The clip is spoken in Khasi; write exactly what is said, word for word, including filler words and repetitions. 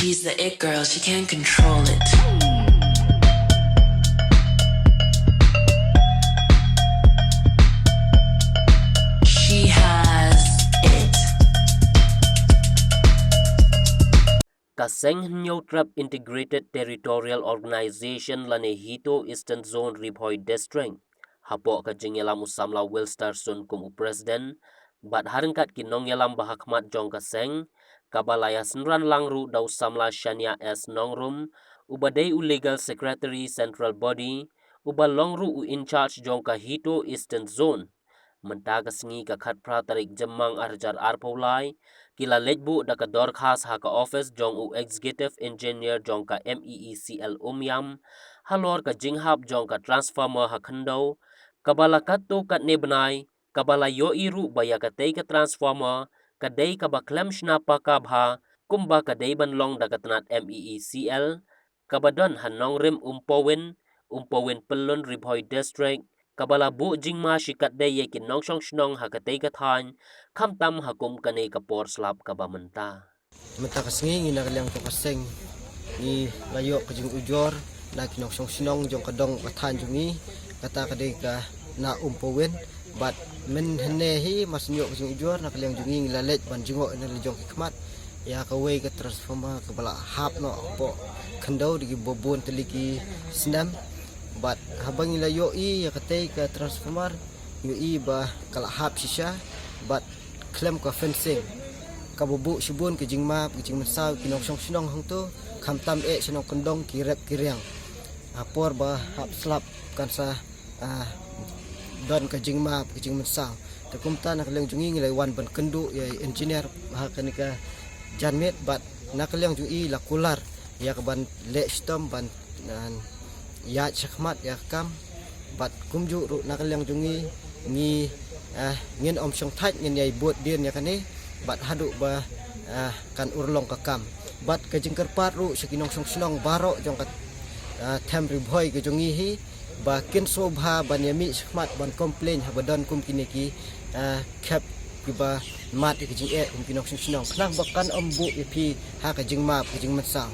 She's the it girl, she can't control it. She has it. Ka seng Hynñiewtrep Integrated Territorial Organization lane HITO Eastern Zone Ri Bhoi District, hapoh ka jingïalam u samla Wilsterson kum u president, bad ha ryngkat ki nongïalam ba ha khmat jong ka seng, kaba la ïasynran lang ruh da u samla Shania S Nongrum, uba dei u legal secretary central body, uba long ruh u in charge jong ka HITO Eastern Zone. Mynta ka sngi ka khatphra tarik Jymmang arhajar arphew lai, ki la leit buh da ka dorkhas ha ka office jong u executive engineer jong ka MEECL Umiam, halor ka jinghap jong ka transformer ha Khyndew, kaba la katto katne bnai, kaba la ïohi ruh ba ïa katei ka transformer, ka dei kaba khlem shna paka bha, kumba ka dei ban long da ka tnat MEECL, kaba don ha Nongrim Umpowin, Umpowin Pyllun Ri Bhoi District, kaba la buh jingma shikatdei ïa ki nongshong shnong ha katei ka thaiñ, khamtam ha kum kane ka por slap kaba mynta. Mynta ka sngi ngi na ka liang jong ka seng, ngi la ïoh ka jingujor na ki nongshong shnong jong ka dong ka thaiñ jong ngi, kata ka dei ka na Umpowin, bad mynhynne hi mar shu ïoh ka jingujor na ka liang jong ngi ngi la leit ban jngoh ïa la jong ki khmat ïa kawei ka transformer kaba la hap noh hapoh Khyndew da kiba bun tylli ki snem. Bad haba ngi la ïohi ïa katei ka transformer, ïohi ba ka la hap shisha, bad khlem ka fencing, kaba buh shibun ka jingma, ka jingmynsaw ki nongshong shnong hangto, khamtam eh shnong kyndong ki rep ki riang. Ha por ba hap slap kan sa, ah, don ka jingma, ka jingmynsaw. Te kumta na ka liang jong ngi ngi la wan ban kynduh ïa i engineer ha kane ka janmiet, bad na ka liang jong i la kular ïa ka ban leh shitom ban, ah, ïaid shakhmat ïa ka kam. Bad kumjuh ruh na ka liang jong ngi, ngi, ah, ngin ym shong thait, ngin ïai bud dien ïa kane, bad haduh ba, ah, kan urlong ka kam. Bad ka jingkyrpad ruh sha ki nongshong shnong baroh jong ka, ah, them Ri Bhoi ka jong ngi hi, ba kin sngewbha ban ïa mih shakhmat ban complain haba don kum kine ki, ah, khep kiba mad ïa ka jingeh kum ki nongshong shnong, khnang ba kan ym buh ïa phi ha ka jingmap ka jingmynsaw.